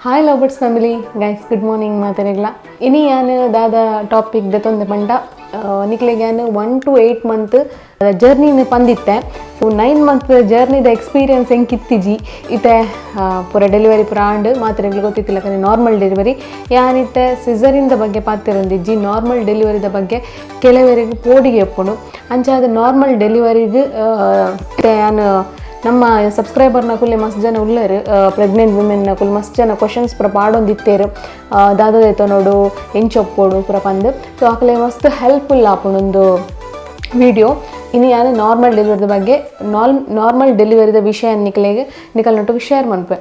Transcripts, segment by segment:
Hi lovebirds family, guys, good morning ಮಾತೆರೆಗ್ಲ. ಇನಿ ಯಾನ್ ದಾದ ಟಾಪಿಕ್ ದೆತೊಂದೆ ಪಂಡ, ನಿಕ್ಲೆಗ್ ಯಾನ್ 1 ಟು 8 ಮಂತ್ ಜರ್ನಿನ್ ಪಂದಿತ್ತೆ. ಸೊ 9 ಮಂತ್ ಜರ್ನಿದ ಎಕ್ಸ್ಪೀರಿಯನ್ಸ್ ಎಂಕ್ ಇತ್ತಿಜಿ. ಇತ್ತೆ ಪೂರ ಡೆಲಿವರಿ ಪೂರ ಆಂಡ್, ಮಾತೆರೆಗ್ಲ ಗೊತ್ತಿತ್ತಿಲಕನೆ ನಾರ್ಮಲ್ ಡೆಲಿವರಿ. ಯಾನಿತ್ತೆ ಸಿಸರಿಂದ ಬಗ್ಗೆ ಪಾತೆರೊಂದಿಜ್ಜಿ, ನಾರ್ಮಲ್ ಡೆಲಿವರಿದ ಬಗ್ಗೆ. ಕೆಲವರಿಗೆ ಪೋಡಿಗೆ ಉಪ್ಪುಂಡು. ಅಂಚಾದ್ ನಾರ್ಮಲ್ ಡೆಲಿವರಿಗ್ ಯಾನ್ ನಮ್ಮ ಸಬ್ಸ್ಕ್ರೈಬರ್ ನಕುಲೆ ಮಸ್ತ್ ಜನ ಉಲ್ಲೆರ್, ಪ್ರೆಗ್ನೆಂಟ್ ವುಮೆನ್ ನಕುಲು ಮಸ್ತ್ ಜನ ಕ್ವಶನ್ಸ್ ಪೂರ ಪಾಡೊಂದಿತ್ತೇರು, ದಾದ ದೆತೊನೊಡು, ಎಂಚ ಒಪ್ಪೊಡು ಪೂರ ಪಂದ್. ಸೊ ಅಕಲೆ ಮಸ್ತ್ ಹೆಲ್ಪ್ಫುಲ್ ಆಪುಂಡು ಒಂದು ವಿಡಿಯೋ. ಇನಿ ಯಾನ್ ನಾರ್ಮಲ್ ಡೆಲಿವರಿದ ಬಗ್ಗೆ, ನಾರ್ಮಲ್ ಡೆಲಿವರಿದ ವಿಷಯ ನಿಕಲೆಗ್ ನಿಕಲ್ನೊಟ್ಟಿಗೆ ಶೇರ್ ಮನ್ಪೆ.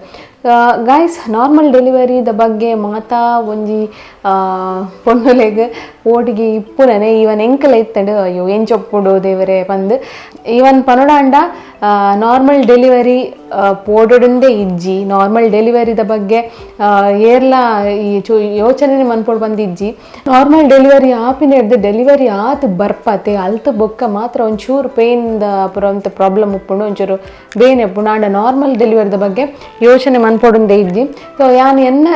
ಗೈಸ್, ನಾರ್ಮಲ್ ಡೆಲಿವರಿದ ಬಗ್ಗೆ ಮಾತಾ ಒಂಜಿ ಪೊಣ್ಣುಲೆಗ್ ಪೋಡಿಗೆ ಇಪ್ಪುನನೆ. ಈವನ್ ಎಂಕಲ ಇತ್ತಂಡು, ಅಯ್ಯೋ ಎಂಚೊಪ್ಪುಡು ದೇವರೇ ಪಂದ್. ಈವನ್ ಪನೊಡಾಂಡ ನಾರ್ಮಲ್ ಡೆಲಿವರಿ ಪೋಡೊಡುಂದೇ ಇಜ್ಜಿ. ನಾರ್ಮಲ್ ಡೆಲಿವರಿದ ಬಗ್ಗೆ ಏರ್ಲ ಈ ಚು ಯೋಚನೆ ಮನ್ಪೊಡು ಬಂದಿಜ್ಜಿ. ನಾರ್ಮಲ್ ಡೆಲಿವರಿ ಆಪಿನ ಡೆಲಿವರಿ ಆತ್ ಬರ್ಪತೆ, ಅಲ್ತ್ ಬೊಕ್ಕ ಮಾತ್ರ ಒಂಚೂರು ಪೇನ್ ಪೂರ ಒಂತೆ ಪ್ರಾಬ್ಲಮ್ ಉಪ್ಪುಂಡು, ಒಂಚೂರು ಬೇನೆ ಉಪ್ಪುಂಡು. ಆಂಡ ನಾರ್ಮಲ್ ಡೆಲಿವರಿದ ಬಗ್ಗೆ ಯೋಚನೆ ಮನ್ಪೊಡುಂದೇ ಇಜ್ಜಿ. ಸೊ ಯಾನ್ ಎನ್ನ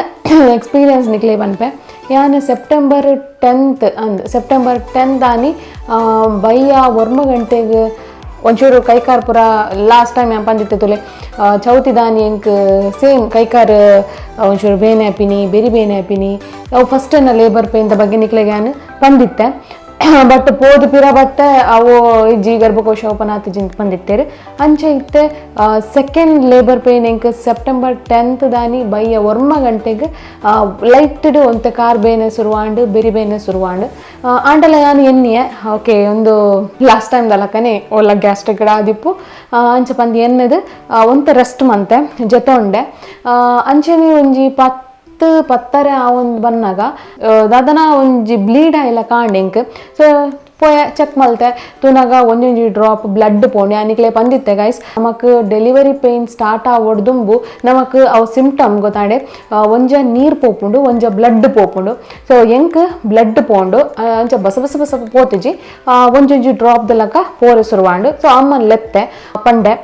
ಎಕ್ಸ್ಪೀರಿಯನ್ಸ್ ನಿಕ್ಲೆ ಪನ್ಪೆ. ಯಾನ್ ಸೆಪ್ಟೆಂಬರ್ 10 ಅಂದ್, ಸೆಪ್ಟೆಂಬರ್ 10 ಆನಿ ಬಯ್ಯ 9 ಗಂಟೆಗೆ ಒಂಚೂರು ಕೈಕಾರ್ ಪೂರ, ಲಾಸ್ಟ್ ಟೈಮ್ ಯಾನ್ ಪಂದಿತ್ತೆ ತುಲೆ, ಚೌತಿ ದಾನಿ ಎಂಕ್ ಸೇಮ್ ಕೈಕಾರ್ ಒಂಚೂರು ಬೇನೆ ಆಪಿನಿ, ಬೆರಿ ಬೇನೆ ಆಪಿನಿ. ಅವು ಫಸ್ಟ್ ಎನ್ನ ಲೇಬರ್ ಪೇನ್ ಬಗ್ಗೆ ನಿಕ್ಲೆಗ್ ಯಾನ್ ಪಂದಿತ್ತೆ. ಬಟ್ ಪೋದು ಪಿರ ಬತ್ತೆ, ಅವು ಇಜ್ಜಿ, ಗರ್ಭಕೋಶ ಓಪನ್ ಆತಿಜಿ ಅಂತ ಪಂದಿತ್ತೇರು. ಅಂಚ ಇತ್ತೆ second labour pain ಎಂಕ್ ಸೆಪ್ಟೆಂಬರ್ 10 ದಾನಿ ಬಯ್ಯ 9 ಗಂಟೆಗೆ ಲೈಟ್ಡ್ ಒಂತೆ ಕಾರ್ ಬೇನೆ ಶುರುವಾಂಡ್, ಬೆರಿ ಬೇನೆ ಶುರುವಾಂಡ್. ಆಂಡಲ ಯಾನ್ ಎನ್ನಿಯೆ, ಓಕೆ, ಒಂದು ಲಾಸ್ಟ್ ಟೈಮ್ ದಲಕನೆ ಓಲ ಗ್ಯಾಸ್ಟ್ರಿಕ್ ಆದಿಪ್ಪು ಅಂಚ ಪಂದ್ ಎನ್ನದು ಒಂತೆ ರೆಸ್ಟ್ ಮಂತೆ ಜೆತೊಂಡೆ. ಅಂಚನೆ ಒಂಜಿ 10 ಪತ್ತರೆ ಆ ಒಂದು ಬನ್ನಾಗ ದಾದನ ಒಂಜಿ ಬ್ಲೀಡ್ ಆಯ್ಲ ಕಾಂಡ್ ಎಂಕ್. ಸೊ ಪೋಯ, ಚೆಕ್ ಮಲ್ತೆ, ತೂನಾಗ ಒಂಜೊಂಜಿ ಡ್ರಾಪ್ ಬ್ಲಡ್ ಪೋಂಡು. ಯಾನಿಕ್ಲೆ ಪಂದಿತ್ತೆ ಗೈಸ್, ನಮಕ್ delivery pain start ಆವೊಡ್ದುಂಬು ನಮಕ್ ಅವು ಸಿಂಪ್ಟಮ್ ಗೊತ್ತಾಂಡೆ, ಒಂಜ ನೀರ್ ಪೋಪುಂಡು, ಒಂಜ ಬ್ಲಡ್ ಪೋಪುಂಡು. ಸೊ ಎಂಕ್ ಬ್ಲಡ್ ಪೋಂಡು. ಅಂಚ ಬಸ ಬಸ ಬಸ ಪೋತಿಜಿ, ಒಂಜೊಂಜಿ ಡ್ರಾಪ್ ದಲಕ ಪೋರೆ ಶುರುವಾಂಡು. ಸೊ ಅಮ್ಮನ್ ಲೆತ್ತೆ, ಪಂಡೆ,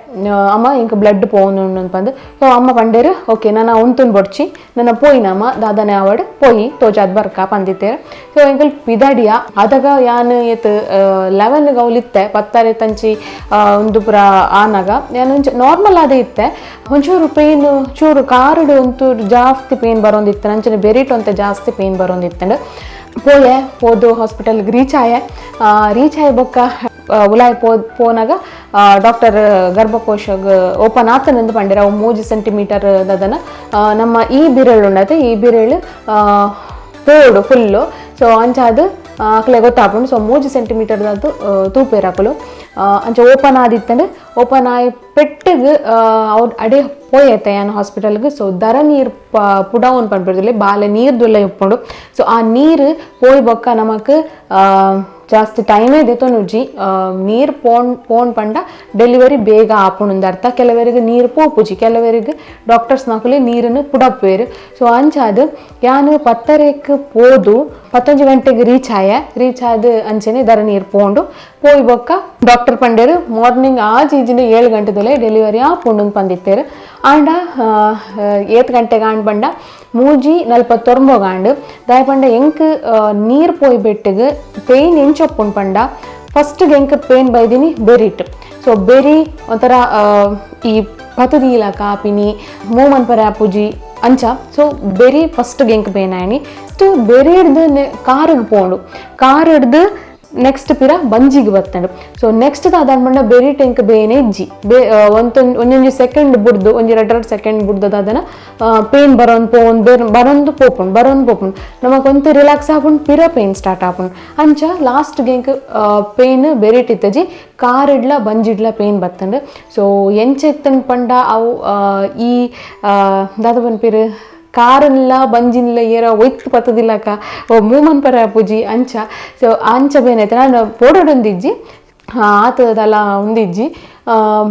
ಅಮ್ಮ, ಎಂಕ್ ಬ್ಲಡ್ ಪೋನು ಪಂದ್. ಸೊ ಅಮ್ಮ ಪಂಡೇರು, ಓಕೆ, ನಾನು ಉಂತುನ್ ಬೊಡ್ಚಿ, ನನ್ನ ಪೋಯಿನಮ್ಮ, ದಾದನೆ ಆವಡ್ ಪೋಯಿ ತೋಜಾದ್ ಬರ್ಕ ಪಂದಿತ್ತೇರು. ಸೊ ಎಂಕಲ್ ಪಿದಡಿಯ. ಅದಗ ಯಾನ್ ಏತ್ 11 ಗೌಲಿತ್ತೆ, ಪತ್ತಾರೆ ತಂಚಿ ಒಂದು ಪುರ ಆನಾಗ ಯಾನ್ ಒಂಚ ನಾರ್ಮಲ್ ಆದೇ ಇತ್ತೆ. ಒಂಚೂರು ಪೇನ್, ಚೂರು ಕಾರುಡು ಒಂಚೂರು ಜಾಸ್ತಿ ಪೇನ್ ಬರೋಂದಿತ್ತು, ಅಂಚನೆ ಬೆರಿಟ್ ಒಂತೆ ಜಾಸ್ತಿ ಪೇನ್ ಬರೋಂದಿತ್ತಂಡು. ಪೋಯೆ, ಪೋದು ಹಾಸ್ಪಿಟಲ್ಗೆ ರೀಚ್ ಆಯೆ. ರೀಚ್ ಆಯ ಬೊಕ್ಕ ಉಲಾಯ್ ಪೋನಾಗ ಡಾಕ್ಟರ್ ಗರ್ಭಕೋಶಗ್ ಓಪನ್ ಆತನಂದು ಪಂಡೆರ್. ಅವು 3 ಸೆಂಟಿಮೀಟರ್ ದದನ ನಮ್ಮ ಈ ಬಿರಳು ಉಂಡತೆ, ಈ ಬಿರಳು ಪೋಡು ಫುಲ್ಲು. ಸೊ ಅಂಚಾದ್ ಅಕ್ಲೆ ಗೊತ್ತಾಪುಂಡು. ಸೊ 3 ಸೆಂಟಿಮೀಟರ್ ದಾತು ತೂಪೇರು ಅಕುಲು. ಅಂಚ ಓಪನ್ ಆದಿತ್ತಂಡು. ಓಪನ್ ಆಯಿ ಪೆಟ್ಟಿಗ್ ಅವ್ರು ಅಡೆ ಪೋಯತ್ತೆ ಯಾನ್ ಹಾಸ್ಪಿಟಲ್ಗೆ. ಸೊ ದರ ನೀರು ಪುಡವನ್ ಪನ್ಪಿರ್ದಿಲ್ಲ, ಬಾಲೆ ನೀರ್ದುಲ್ಲ ಉಪ್ಪುಂಡು. ಸೊ ಆ ನೀರು ಪೋಯ್ ಬೊಕ್ಕ ನಮಕ್ ಜಾಸ್ತಿ ಟೈಮೇ ದೆತೊನುಜಿ. ನೀರು ಪೋಣ್ ಪೋಣ್ ಪಂಡ ಡೆಲಿವರಿ ಬೇಗ ಆಪುಂಡು ಅರ್ಥ. ಕೆಲವರಿಗೆ ನೀರು ಪೋಪುಜಿ, ಕೆಲವರಿಗೆ ಡಾಕ್ಟರ್ಸ್ ನಕುಲಿ ನೀರನ್ನು ಪುಡಪ್ಪೇರು. ಸೊ ಅಂಚಾದ್ ಯಾನ್ ಪತ್ತರೆಕ್ ಪೋದು 11 ಗಂಟೆಗೆ ರೀಚ್ ಆಯ. ರೀಚ್ ಆದ ಅಂಚನೆ ದರ ನೀರು ಪೋಂಡು. ಪೋಯ್ ಬೊಕ್ಕ ಡಾಕ್ಟರ್ ಪಂಡೇರು, ಮಾರ್ನಿಂಗ್ ಆಜ್ ಈಜಿನ 7 ಗಂಟೆದಲ್ಲೇ ಡೆಲಿವರಿ ಆಪುಂಡು ಪಂದಿತ್ತೇರು. ಆಂಡ ಏತ್ ಗಂಟೆಗೆ ಆಂಡ್ ಪಂಡ 3:49 ಆಂಡ್. ದಾಯ ಪಂಡ ಎಂಕ್ ನೀರು ಪೋಯ್ ಬೆಟ್ಟಿಗೆ ಪೇಯ್ನ್ ಎಂಚೊಪ್ಪುಂಡು ಪಂಡ, ಫಸ್ಟ್ಗೆ ಎಂಕ್ ಪೇನ್ ಬೈದಿನಿ ಬೆರಿಟ್. ಸೊ ಬೆರಿ ಒಂಥರ ಈ ಪತದೀಲ ಕಾಪಿನಿ, ಮೂಮನ್ ಪರೆ ಆಪುಜಿ ಅಂಚ. ಸೊ ಬೆರಿ ಫಸ್ಟ್ಗೆ ಎಂಕ್ ಪೇನ್ ಆಯ್ನಿ. ಫಸ್ಟ್ ಬೆರಿ ಹಿಡ್ದು ಕಾರಿಗೆ ಪೋಂಡು, ಕಾರ್ ಹಿಡ್ದು ನೆಕ್ಸ್ಟ್ ಪಿರ ಬಂಜಿಗೆ ಬತ್ತಂಡು. ಸೊ ನೆಕ್ಸ್ಟ್ ಅದಾದ್ಮಂಡ ಬೆರಿ ಟೆಂಕ್ ಬೇನೆ ಇಜ್ಜಿ. ಬೇ ಒಂತೊಂದು ಒಂಜೊಂಜಿ ಸೆಕೆಂಡ್ ಬುಡ್ದು, ಒಂಜಿ ಎರಡ್ ಎರಡು ಸೆಕೆಂಡ್ ಬುಡ್ದು ಅದನ್ನ ಪೇನ್ ಬರೋನ್ ಪೋನ್ ಬೇರ್ ಬರೋಂದು ಪೋಪುಂಡು, ಬರೋನ್ ಪೋಪುಂಡು. ನಮಕ್ ರಿಲ್ಯಾಕ್ಸ್ ಆಪುಂಡು, ಪಿರ ಪೇನ್ ಸ್ಟಾರ್ಟ್ ಆಪುಂಡು. ಅಂಚ ಲಾಸ್ಟ್ ಎಂಕ್ ಪೇನ್ ಬೆರಿಟ್ ಇತ್ತಜಿ, ಕಾರ್ ಇಡ್ಲ ಬಂಜಿಡ್ಲ ಪೇನ್ ಬತ್ತಂಡು. ಸೊ ಎಂಚ ಇತ್ತಂಡ್ ಪಂಡ, ಅವು ಈ ದಾದ ಪನ್ಪಿರು, ಕಾರನ್ಲ ಬಂಜಿನ್ಲ ಏರ ಒಯ್ತು ಪತ್ತದಿಲ್ಲಕ, ಓ ಮೂಮನ್ ಪರ ಪೂಜಿ ಅಂಚ. ಸೊ ಅಂಚ ಬೇನೆ ನಾನು ಪೋಡೊಡೊಂದಿಜ್ಜಿ, ಆತದಲ್ಲ ಒಂದಿಜ್ಜಿ,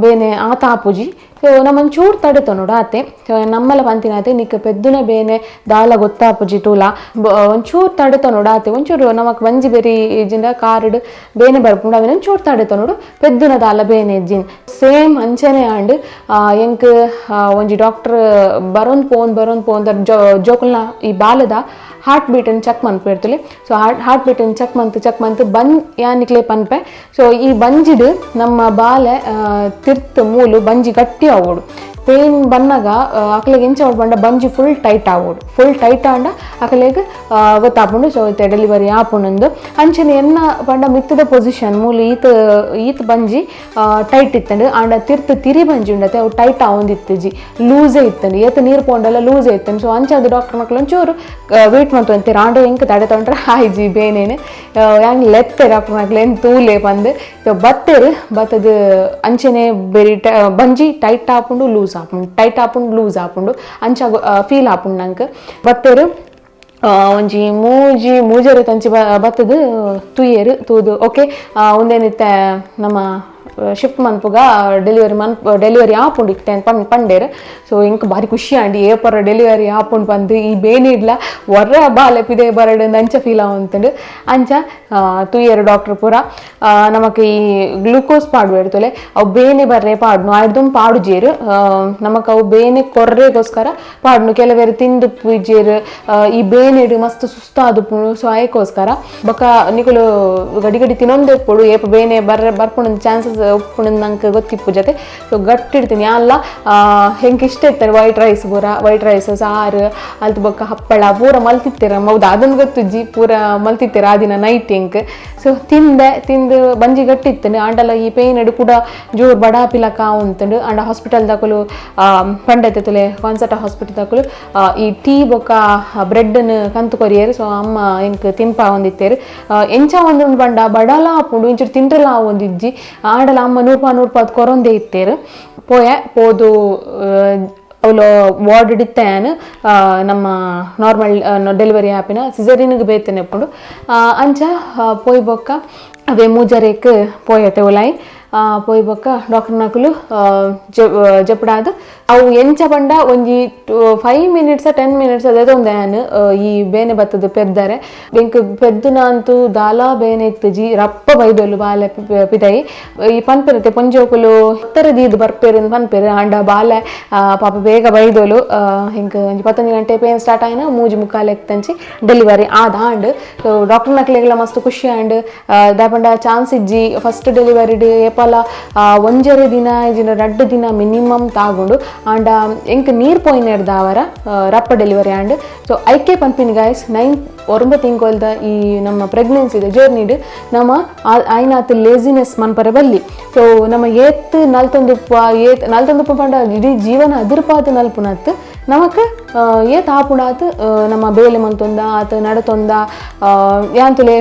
ಬೇನೆ ಆತ ಆಪುಜಿ. So ನಮ್ಮೊಂಚೂರು ತಡೆತೊ ನೋಡು ಆತೆ. ಸೊ ನಮ್ಮಲ ಪಂತಿನಾತೆ ನಿಕ್ ಪೆದ್ದುನ ಬೇನೆ ದಾಲ ಗೊತ್ತಾಪುಜಿ ತೂಲ, ಒಂಚೂರು ತಡೆತೊ ನೋಡು ಆತೆ. ಒಂಚೂರು ನಮಕ್ ಬಂಜಿ ಬೆರಿ ಇಜ್ಜಿಂಡ ಕಾರುಡು ಬೇನೆ ಬರ್ಪುಂಡು, ಅವೆನ್ ಒಂಚೂರು ತಡೆತೊ ನೋಡು, ಪೆದ್ದುನ ದಾಲ ಬೇನೆ ಇಜ್ಜಿನ್ ಸೇಮ್ ಅಂಚನೆ ಆಂಡ್. ಎಂಕ್ ಒಂಜಿ ಡಾಕ್ಟರ್ ಬರೋನ್ ಪೋನ್ ಬರೋನ್ ಪೋನ್ ಜೋಕುಲ್ನ ಈ ಬಾಲದ ಹಾರ್ಟ್ ಬೀಟನ್ನು ಚೆಕ್ ಮನ್ಪೇರ್ತಲೆ. ಸೊ ಹಾರ್ಟ್ ಬೀಟನ್ನು ಚೆಕ್ ಮಂತ್ ಚೆಕ್ ಮಂತ್ ಬನ್ ಯಾನಿಕ್ಲೆ ಪನ್ಪೆ. ಸೊ ಈ ಬಂಜಿಡ್ ನಮ್ಮ ಬಾಲೆ ತಿರ್ತ್ ಮೂಲು ಬಂಜಿ ಗಟ್ಟಿ ಆವೋಡು. ಪೇನ್ ಬನ್ನಗ ಅಕ್ಲೆಗ್ ಎಂಚ ಆವೊಡು ಪಂಡ ಬಂಜಿ ಫುಲ್ ಟೈಟ್ ಆವೋಡು. ಫುಲ್ ಟೈಟ್ ಆಂಡ ಅಕ್ಲೆಗ್ ಗೊತ್ತಾಪುಂಡು ಸೊ ಇತ್ತೆ ಡೆಲಿವರಿ ಆಪುಂಡು. ಅಂಚನೆ ಎನ್ನ ಪಂಡ ಮಿತ್ತದ ಪೊಸಿಷನ್ ಮೂಲು ಈತ್ ಈತ್ ಬಂಜಿ ಟೈಟ್ ಇತ್ತಂಡು, ಆಂಡ ತಿರ್ತ್ ತಿರಿ ಬಂಜಿ ಉಂಡತೆ ಅವು ಟೈಟ್ ಆವೊಂದಿತ್ತಿಜಿ, ಲೂಸೇ ಇತ್ತಂಡು. ಏತ್ ನೀರು ಪೋಂಡಲ ಲೂಸೇ ಇತ್ತಂಡು. ಸೊ ಅಂಚಾದ್ ಡಾಕ್ಟರ್ ಮಕ್ಳು ಒಂಚೂರು ವೇಟ್ ಮಂತೊಂತೀರ. ಆಂಡ ಎಂಕ್ ತಡೆ ತೊಂಡ್ರೆ ಆಯ್ಜಿ ಬೇನೇನು ಯಾಂಗ್ ಲೆತ್ತೆ ಡಾಕ್ಟರ್ ಮಕ್ಳು ಏನ್ ತೂಲೆ ಪಂದ್. ಸೊ ಬತ್ತೆರ್ ಬತ್ತದು ಅಂಚನೆ ಬೆರಿ ಬಂಜಿ ಟೈಟ್ ಆಪುಂಡು ಲೂಸ್ ಆಪುಂಡು, ಟೈಟ್ ಆಪುಂಡು ಲೂಸ್ ಆಪುಂಡು, ಅಂಚ ಫೀಲ್ ಆಪುಂಡು ನಂಗೆ. ಬತ್ತೆರ್ ಒಂಜಿ ಮೂಜಿ ಮೂಜರೆ ತಂಚಿ ಬತ್ತದು ತೂಯೆರ್. ತೂದು ಓಕೆ ಉಂದೇನಿತ್ತೆ ನಮ್ಮ ಶಿಫ್ಟ್ ಮನ್ಪುಗ ಡೆಲಿವರಿ ಡೆಲಿವರಿ ಆಪುಂಡು ಇತ್ತೆ ಪಂಡೇರ್. ಸೊ ಎಂಕ್ ಬಾರಿ ಖುಷಿ ಆಂಡ್, ಏಪರ ಡೆಲಿವರಿ ಆಪುಂಡು ಪಂದ್ ಈ ಬೇನೆ ಇಡ್ಲ ಒರ್ರ ಬಾಲೆ ಪಿದೆ ಬರಡ್ ಅಂಚ ಫೀಲ್ ಆವಂತುಂಡು. ಅಂಚ ತೂಯೆರ್ ಡಾಕ್ಟರ್ ಪೂರ ನಮಕ್ ಈ ಗ್ಲೂಕೋಸ್ ಪಾಡುವೆರ್ ತೊಲೆ, ಅವು ಬೇನೆ ಬರ್ರೆ ಪಾಡ್ನು ಆಯ್ದು ಪಾಡುಜೇರ್, ನಮಕ್ ಅವು ಬೇನೆ ಕೊರ್ರೆಗೋಸ್ಕರ ಪಾಡ್ನು. ಕೆಲವೇರು ತಿಂದು ಪೂಜೇರ್ ಈ ಬೇನೆಡ್ ಮಸ್ತ್ ಸುಸ್ತಾದುಪ್ಪುಂಡು. ಸೊ ಅಯ್ಕೋಸ್ಕರ ಬೊಕ ನಿಕುಲು ಗಡಿ ಗಡಿ ತಿನ್ನೊಂದೇ ಉಪ್ಪುಡು, ಏಪ ಬೇನೆ ಬರ್ರೆ ಬರ್ಪುಂಡು ಚಾನ್ಸಸ್ ಉಪ್ಪುಂಡು ನಂಗೆ ಗೊತ್ತಿಪ್ಪು ಜೊತೆ. ಸೊ ಗಟ್ಟಿ ಇಡ್ತೀನಿ ಅಲ್ಲ. ಹೆಂಗೆ ಇಷ್ಟ ಇತ್ತಾರೆ ವೈಟ್ ರೈಸ್ ಪೂರ, ವೈಟ್ ರೈಸ್ ಸಾರು ಅಲ್ತು ಬೊಕ್ಕ ಹಪ್ಪಳ ಪೂರ ಮಲ್ತಿತ್ತೀರ ಹೌದಾ ಅದನ್ನು ಗೊತ್ತುಜ್ಜಿ ಪೂರ ಮಲ್ತಿತ್ತೀರ ಆ ದಿನ ನೈಟ್ ಎಂಕ್. ಸೊ ತಿಂದೆ ತಿಂದು ಬಂಜಿ ಗಟ್ಟಿ ಇತ್ತಂಡು. ಆಂಡಲ ಈ ಪೇನ್ ಎಡು ಕೂಡ ಜೋರು ಬಡಾ ಪಿಲಕ ಉಂತುಂಡು. ಆಂಡ ಹಾಸ್ಪಿಟಲ್ ದಾಕಲು ಪಂಡತೆ ತುಲೆ ಕಾನ್ಸರ್ಟ್ ಹಾಸ್ಪಿಟಲ್ ದಾಕಲು ಈ ಟೀ ಬೊಕ್ಕ ಬ್ರೆಡ್ನು ಕಂತು ಕೊರಿಯರು. ಸೊ ಅಮ್ಮ ಎಂಕ್ ತಿನ್ಪಾ ಒಂದಿತ್ತೇರು. ಎಂಚ ಒಂದು ಪಂಡ ಬಡಲ ಆಪುಂಡು ಇಂಚೂರು ತಿಂಡ್ರಲ ಒಂದಿಜ್ಜಿ. ಆಂಡಲ ಅಮ್ಮ 100 ರೂಪಾಯಿ ಕೊರೊಂದೇ ಇತ್ತೇರು. ಪೋಯೆ ಪೋದು ಅವಳು ವಾರ್ಡ್ ಇತ್ತಾನು ನಮ್ಮ ನಾರ್ಮಲ್ ಡೆಲಿವರಿ ಆಪಿನ ಸಿಸರಿನಿಗೆ ಬೇತನೆ ಉಪ್ಪುಂಡು. ಅಂಚ ಪೋಯ್ ಬೊಕ್ಕ ಅವೇ ಮೂಜರೇಕ್ ಪೋಯತೆ ಉಲಾಯಿ. ಪೋಯ್ ಬೊಕ್ಕ ಡಾಕ್ಟರ್ ನಕುಲು ಜಪಡಾದ್ ಅವು ಎಂಚ ಪಂಡ ಒಂಜಿ 5 ಮಿನಿಟ್ಸ್ 10 ಮಿನಿಟ್ಸ್ ಅದೇ ಒಂದೆ ಈ ಬೇನೆ ಬತ್ತದ ಪೆದ್ದಾರೆ. ಎಂಕ್ ಪೆದ್ದುನ ಅಂತೂ ದಾಲ ಬೇನೆ ಇತ್ತುಜಿ, ರಪ್ಪ ಬೈದೊಲು ಬಾಲೆ ಪಿದಯಿ. ಈ ಪನ್ಪೆರತೆ ಪೊಂಜೋಕುಲು ಉತ್ತರ ದೀದ್ ಬರ್ಪೇರು ಪನ್ಪೆರು, ಆಂಡ ಬಾಲೆ ಪಾಪ ಬೇಗ ಬೈದೊಲು. ಎಂಕ್ ಒಂಜಿ 19 ಗಂಟೆ ಪೇನ್ ಸ್ಟಾರ್ಟ್ ಆಯ್ನ 3:45 ಎಕ್ತಂಚಿ ಡೆಲಿವರಿ ಆದ ಆಂಡ್. ಸೊ ಡಾಕ್ಟರ್ ನಕ್ಲೆಗ್ಲ ಮಸ್ತ್ ಖುಷಿ ಆಂಡ್. ದಾಪಂಡ ಚಾನ್ಸ್ ಇಜ್ಜಿ ಫಸ್ಟ್ ಡೆಲಿವರಿಡ್ ಏಪಲ ಒಂಜರೆ ದಿನ ಇಜ್ಜಿಂಡ 2 ದಿನ ಮಿನಿಮಮ್ ತಾಗುಂಡು. ಆಂಡ ಎಂಕ್ ನೀರ್ ಪೋಯಿನೆಡ್ದಾವರ ರಪ್ಪ delivery and. So ಐಕೆ ಪನ್ಪಿನಿ ಗಾಯ್ಸ್, 9 ತಿಂಗೊಲ್ದ ಈ ನಮ್ಮ ಪ್ರೆಗ್ನೆನ್ಸಿದ ಜರ್ನಿಡ್ ನಮ್ಮ ಆಯ್ನಾತ್ ಲೇಸಿನೆಸ್ ಮನ್ಪರೆ ಬಲ್ಲಿ. ಸೊ ನಮ್ಮ ಏತ್ ನಲ್ತೊಂದುಪ್ಪ ಏತ್ ನಲ್ತೊಂದುಪ್ಪ ಪಂಡ ಇಡೀ ಜೀವನ ಅದಿರ್ಪಾದ ನಲ್ಪುನತ್ ನಮಕ್ ಏತ್ ಆಪುಣಾತ್ ನಮ್ಮ ಬೇಲೆ ಮಂತೊಂದ ಆತ ನಡತೊಂದ ಯಾನ್ ತುಲೆ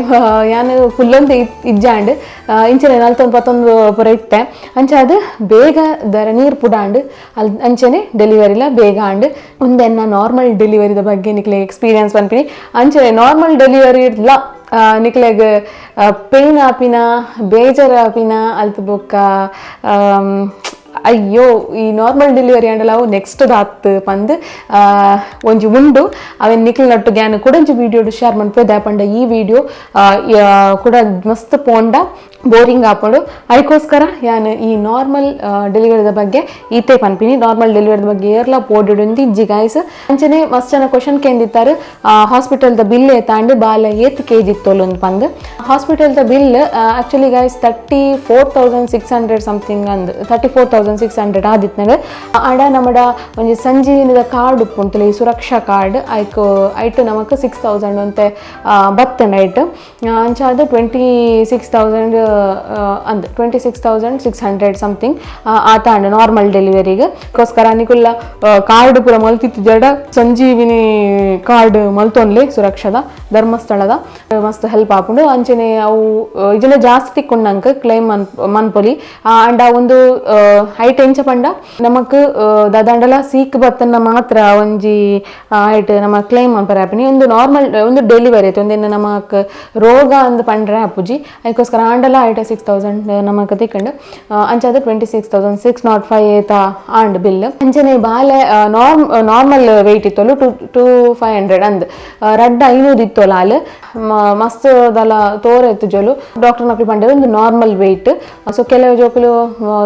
ಯಾನ್ ಕುಲ್ಲೊಂದು ಇಜ್ಜಾಂಡ್ ಇಂಚನೆ ನಲ್ತೊಂದು ಪತ್ತೊಂದು ಪುರ ಇತ್ತೆ. ಅಂಚ ಅದು ಬೇಗ ದರ ನೀರು ಪುಡಾಂಡ್ ಅಲ್ ಅಂಚನೆ ಡೆಲಿವರಿಲ ಬೇಗ ಆಂಡ್. ಉಂದೆನ್ನ ನಾರ್ಮಲ್ ಡೆಲಿವರಿದ ಬಗ್ಗೆ ನಿಕ್ಲೆ ಎಕ್ಸ್ಪೀರಿಯನ್ಸ್ ಪನ್ಪಿನಿ. ಅಂಚನೆ ನಾರ್ಮಲ್ ಡೆಲಿವರಿ ಇಡ್ಲ ನಿಕ್ಲೆಗ್ ಪೇನ್ ಆಪಿನ ಬೇಜಾರ್ ಆಪಿನ ಅಲ್ತ್ ಬೊಕ್ಕ ಅಯ್ಯೋ ಈ ನಾರ್ಮಲ್ ಡೆಲಿವರಿ ಆಂಡಲ ಅವು ನೆಕ್ಸ್ಟ್ ದಾತ್ ಪಂದ್ ಒಂಜಿ ಉಂಡು. ಅವೆನ್ ನಿಕ್ಲ್ ನಟ್ಟು ಗ್ಯಾನ್ ಕೂಡ ಒಂಜಿ ವಿಡಿಯೋ ಶೇರ್ ಮನ್ಪೆ. ದಾಪಂಡ ಈ ವಿಡಿಯೋ ಕೂಡ ಮಸ್ತ್ ಪೋಂಡ ಬೋರಿಂಗ್ ಆಪುಂಡು. ಅದಕ್ಕೋಸ್ಕರ ಯಾನ್ ಈ ನಾರ್ಮಲ್ ಡೆಲಿವರಿದ ಬಗ್ಗೆ ಈತೆ ಪನ್ಪಿನಿ. ನಾರ್ಮಲ್ ಡೆಲಿವರಿದ ಬಗ್ಗೆ ಏರ್ಲ ಪೋಡಿಡುಂದು ಇಜ್ಜಿ ಗಾಯ್ಸ್. ಅಂಚನೆ ಮಸ್ತ್ ಜನ ಕ್ವಶನ್ ಕೇಂದಿತ್ತಾರೆ, ಹಾಸ್ಪಿಟಲ್ದ ಬಿಲ್ ಏತಾಂಡ್, ಬಾಲ ಏತ್ ಕೆ ಜಿ ಇತ್ತೊಲುಂದು ಪಂದ್. ಹಾಸ್ಪಿಟಲ್ದ bill actually guys 34,600 something ಅಂದ್, 34,600 ಆದಿತ್ನಗ. ಆಡ ನಮ್ಮಡ ಒಂಜಿ ಸಂಜೀವಿನಿದ ಕಾರ್ಡ್ ಉಪ್ಪುಂತುಲೆ ಈ ಸುರಕ್ಷಾ ಕಾರ್ಡ್, ಐಕ್ ಐಟ್ ನಮಕ್ 6,000 ಅಂತೆ ಬತ್ತಂಡ ಐಟ್. ಅಂಚಾದ್ 26,000 ಅಂದ್, 26,600 ಸಮಥಿಂಗ್ ಆತಾಂಡ್ ನಾರ್ಮಲ್ ಡೆಲಿವರಿಗೆ. ಗೋಸ್ಕರ ನಿಕುಲ್ಲ ಕಾರ್ಡ್ ಪೂರ ಮಲ್ತಿತ್ತು ಜಡ ಸಂಜೀವಿನಿ ಕಾರ್ಡ್ ಮಲ್ತೊನ್ಲೆ ಸುರಕ್ಷದ ಧರ್ಮಸ್ಥಳದ ಮಸ್ತ್ ಹೆಲ್ಪ್ ಆಪುಂಡು. ಅಂಚನೆ ಅವು ಇದನ್ನ ಜಾಸ್ತಿ ತಿಕ್ಕೊಂಡಂಕ ಕ್ಲೈಮ್ ಮನ್ಪೊಲಿ. ಆಂಡ ಒಂದು Height ಎಂಚ ಪಂಡ ನಮಕ್ ದಾದಾಂಡಲ ಸೀಕ್ ಬತ್ತನ್ನ ಮಾತ್ರ ಒಂಜಿ ಹೈಟ್ ನಮ್ಮ ಕ್ಲೈಮ್ ಮನ್ಪರೆ ಆಪಿನಿ. ಒಂದು ನಾರ್ಮಲ್ ಒಂದು ಡೆಲಿವರಿ ಆಯ್ತು, ಒಂದೇನು ನಮಕ್ ರೋಗ ಅಂದ್ ಪಂಡ್ರೆ ಆಪುಜಿ. ಅದಕ್ಕೋಸ್ಕರ ಆಂಡಲ ಹೈಟ್ 6000 ನಮಕ್ ತಿಕ್ಕಂಡು. ಅಂಚಾದ 26,605 ಏತ ಆಂಡ್ ಬಿಲ್. ಅಂಚನೆ ಬಾಲೆ ನಾರ್ಮಲ್ ವೆಯ್ಟ್ ಇತ್ತೊಲು 2500 ಅಂದ್ 2500 ಇತ್ತೊಲ ಆಲ್ ಮಸ್ತ್ ದಲ ತೋರ ಇತ್ತು ಜೋಲು. ಡಾಕ್ಟರ್ ನಕಲು ಪಂಡೇರು ಒಂದು normal weight. So ಕೆಲವು ಜೋಕುಲು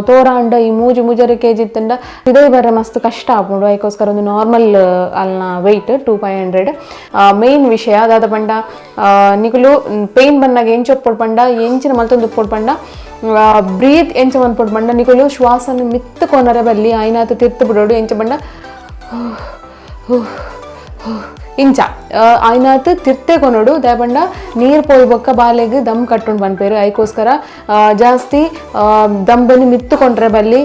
ತೋರಾಂಡ ಈ 3-3.5 kg ಇತ್ತಂಡ ಇದೇ ಬರ್ರೆ ಮಸ್ತ್ ಕಷ್ಟ ಆಪುಂಡು. ಅದಕ್ಕೋಸ್ಕರ ಒಂದು ನಾರ್ಮಲ್ ಅಲ್ನ ವೆಯ್ಟ್ 2500. ಮೇನ್ ವಿಷಯ ಅದಾದ ಪಂಡ ನಿಕುಲು ಪೇನ್ ಬನ್ನಾಗ ಎಂಚೊಪ್ಪೊಡು ಪಂಡ ಎಂಚಿನ ಮಲ್ತೊಂದು ಉಪ್ಪೊಡು ಪಂಡ ಬ್ರೀತ್ ಎಂಚ ಮನ್ಪೊಡು ಪಂಡ ನಿಕುಲು ಶ್ವಾಸನ ಮಿತ್ತು ಕೊನರೆ ಬಲ್ಲಿ ಆಯ್ನಾತ ತಿರ್ತು ಬಿಡೋಡು. ಎಂಚ ಪಂಡ ಇಂಚ ಆಯ್ನಾತ್ ತಿರ್ತೆ ಕೊನೊಡು. ದಾಯೆ ನೀರು ಪೋಯಿ ಬೊಕ್ಕ ಬಾಲೆಗ್ ದಮ್ ಕಟ್ಟುಂಡು ಪನ್ಪೇರು. ಐಕೋಸ್ಕರ ಜಾಸ್ತಿ ದಂಬನಿ ಮಿತ್ತು ಕೊಂಡ್ರೆ ಬಲ್ಲಿ.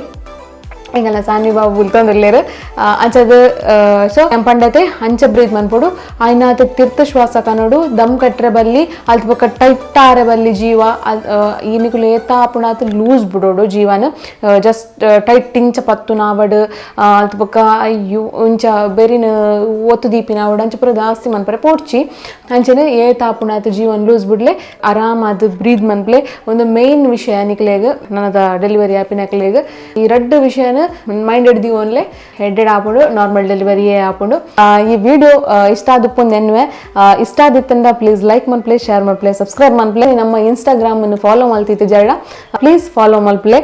ಎಂಗಲ್ಲ ಸಾನ್ವಿ ಬಾಬು ಬುಲ್ತೊಂದುಲ್ಲೆರ್ ಅಂಚದ. ಸೊ ಪಂಡತೆ ಅಂಚ ಬ್ರೀತ್ ಮನ್ಪೊಡು, ಆಯ್ನಾತ್ ತಿರ್ತ ಶ್ವಾಸ ಕನೊಡು, ದಮ್ ಕಟ್ರೆ ಬಲ್ಲಿ, ಅಲ್ತ ಬೊಕ್ಕ ಟೈಟ್ ಆರೆ ಬಲ್ಲಿ ಜೀವ. ಈ ನಿಕುಲು ಏತ ಆಪುಣಾತ್ ಲೂಸ್ ಬಿಡೋಡು ಜೀವನ. ಜಸ್ಟ್ ಟೈಟ್ ಇಂಚ ಪತ್ತು ನಾವಡ್ ಅಲ್ತ ಬೊಕ್ಕ ಅಯ್ಯೋ ಇಂಚ ಬೆರಿನ ಒತ್ತು ದೀಪಿನಾವಡ್ ಅಂಚ ಪೂರ ಜಾಸ್ತಿ ಮನ್ಪರೆ ಪೋಡ್ಚಿ. ಅಂಚನೆ ಏತ ಆಪುಣಾತ್ ಜೀವನ್ ಲೂಸ್ ಬಿಡ್ಲೆ, ಆರಾಮಾದ್ ಬ್ರೀತ್ ಮನ್ಪ್ಲೆ. ಒಂದು ಮೇನ್ ವಿಷಯ ನಿಕ್ಲೆಗ್ ನನದ ಡೆಲಿವರಿ ಆಪಿನಕ್ಲೆಗ್ ಈ ರಡ್ಡ್ ವಿಷಯನ ಮೈಂಡೆಡ್ ದೀವೊನ್ಲೆ ಹೆಡ್ಡೆಡ್ ಆಪುಂಡು, ನಾರ್ಮಲ್ ಡೆಲಿವರಿ ಆಪುಂಡು. ಈ ವಿಡಿಯೋ ಇಷ್ಟ ಆದುಪ್ಪುಂದು ಎನ್ನುವೆ. ಇಷ್ಟ ಆದಿತ್ತಂಡ ಪ್ಲೀಸ್ ಲೈಕ್ ಮನ್ಪ್ಲೆ, ಶೇರ್ ಮನ್ಪ್ಲೆ, ಸಬ್ಸ್ಕ್ರೈಬ್ ಮನ್ಪ್ಲೆ. ನಮ್ಮ ಇನ್ಸ್ಟಾಗ್ರಾಮ್ ಅನ್ನು ಫಾಲೋ ಮಲ್ತಿತ್ತು ಜರಡ ಪ್ಲೀಸ್ ಫಾಲೋ ಮಲ್ಪ್ಲೆ.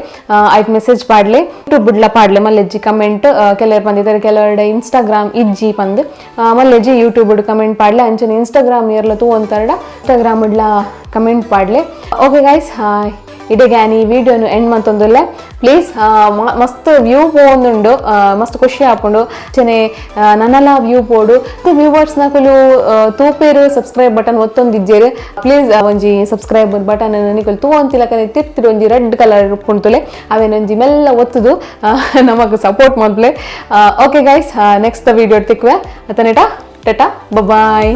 ಐಕ್ ಮೆಸೇಜ್ ಪಾಡ್ಲೆ, ಯೂಟ್ಯೂಬ್ ಬುಡ್ಲ ಪಾಡ್ಲೆ ಮಲ್ಲೆಜ್ಜಿ ಕಮೆಂಟ್. ಕೆಲವರು ಬಂದಿದ್ದಾರೆ ಕೆಲವೆರಡು ಇನ್ಸ್ಟಾಗ್ರಾಮ್ ಇಜ್ಜಿ ಪಂದ್ ಮಲ್ಲೆಜ್ಜಿ ಯೂಟ್ಯೂಬ್ ಕಮೆಂಟ್ ಪಾಡ್ಲೆ. ಅಂಚನೆ ಇನ್ಸ್ಟಾಗ್ರಾಮ್ ಇರ್ಲ ತೂ ಅಂತಾರಡ ಇನ್ಸ್ಟಾಗ್ರಾಮ್ ಇಡ್ಲ ಕಮೆಂಟ್ ಪಾಡ್ಲೆ. ಓಕೆ ಗೈಸ್, ಇಡೆಗೆ ಈ ವಿಡಿಯೋನು ಎಂಡ್ ಮಂತೊಂದುಲ್ಲೆ. ಪ್ಲೀಸ್ ಮಸ್ತ್ ವ್ಯೂ ಪೋವೊಂದುಂಡು, ಮಸ್ತ್ ಖುಷಿ ಆಪುಂಡು. ಅಂಚನೆ ನನಲ ವ್ಯೂ ಪೋಡು. ವ್ಯೂವರ್ಸ್ ನಕುಲು ತೂಪೇರು, ಸಬ್ಸ್ಕ್ರೈಬ್ ಬಟನ್ ಒತ್ತೊಂದಿಜ್ಜೇರು. ಪ್ಲೀಸ್ ಒಂಜಿ ಸಬ್ಸ್ಕ್ರೈಬ್ ಬಟನ್ ನಿಕುಲು ತೂವಂತಿಲಕನೆ ತಿರ್ತಿರು ಒಂಜಿ ರೆಡ್ ಕಲರ್ ಉಪ್ಪುಂಟುಲೆ ಅವೇನೊಂಜಿ ಮೆಲ್ಲ ಒತ್ತುದು ನಮಕ್ ಸಪೋರ್ಟ್ ಮಲ್ಪ್ಲೆ. Okay guys, next video ತಿಕ್ವೆ. ಅತನೇಟಾ ಟಟಾ ಬಾಯ್.